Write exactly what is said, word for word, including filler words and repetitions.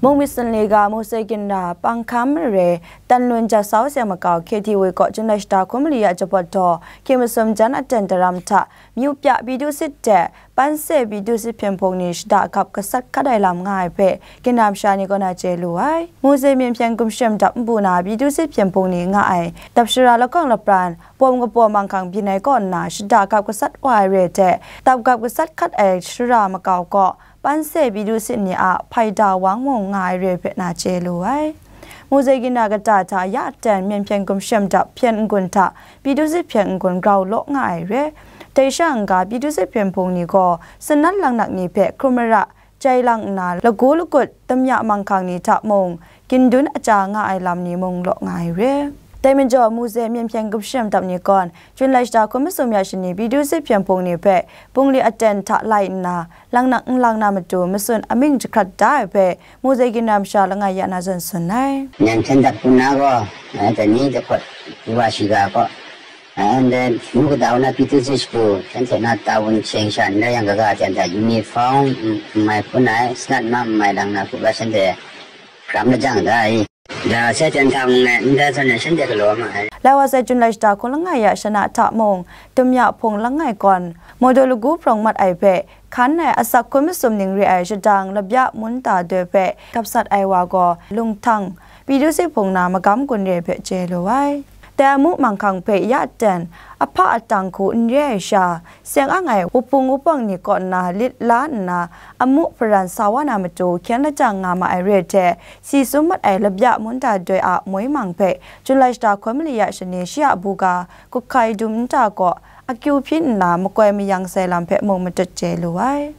Mung myit sanli ga Mose ginra Pangkham mare Tanlun Jasau Seng Makau K T V kaw Jun lai shata hkun mali ya jabawt daw hkye masum jan aten daram hta myu pya Byidu sit de Panse Byidu sit hpyen hpung ni shada gap gasat hkat ai lam nga ai hpe ginra masha ni kaw na chye lu ai. Mose myen hpyen gumshem dap npu na Byidu sit hpyen hpung ni nga ai dap shara lahkawng lapran pawm kapaw manghkang byin ai kaw nna shada gap gasat wa ai re hte dap gap gasat hkat ai shara makau kaw Panse Byidu sit ni a hpaida wang mung nga ai re hpe na chye lu ai. Mose ginra kata hta ya aten myen hpyen gumshem dap hpyen n-gun hta Byidu sit hpyen n-gun grau law nga ai re. Dai sha n-ga Byidu sit hpyen hpung ni gaw sanat langnak ni hpe hkrum mara jai lang nna lagu lagut damya manghkang ni hta mung gindun aja nga ai lam ni mung law nga ai re. Dai majaw Mose myen hpyen gumshem dap ni gawn Jun lai shata hkun masum ya shani Byidu sit hpyen hpung ni hpe bungli aten hta lai nna langnak n lang na matu matsun amying jahkrat da ai hpe Mose ginra masha langai ya na zawn tsun ai. Myen hpyen dap hku na gaw, eh, dai ni dahpawt wa shiga kaw, eh, ndai nu kata na Byidu sit shagu, shanhte na tawun cheng sha n rai yang kaga aten hta uniform n mai hpun ai, sanat ma n mai lang na hku ga shanhte ram lajang da i. Da se ten hta mung e, ndai zawn e shanhte galaw ma ai. Lai wa sai Jun lai shata hkun langai ya shana hta mung, damya hpung langai gawn, Mawdaw lagu hprawng mat ai hpe, hkan ai asak hkun masum ning re ai shadang labya mun ta doi hpe gapsat ai wa gaw, Lunghtang, Byidu sit hpung na magam gun re hpe chye lu ai. Dai amu manghkang hpe ya ten, ahpa atang hku n re ai sha, seng ang ai wupung wupawng ni kaw nna lit la nna, amu hparan sa wa na matu hkyen lajang nga ma ai re hte, si sum mat ai labya mun ta doi a moi mang hpe, Jun lai shata hkun mali ya shani shi a buga, Kuhkai dum nta kaw, akyu hpyi nna makoi mayang sai lam hpe mung matut chye lu ai.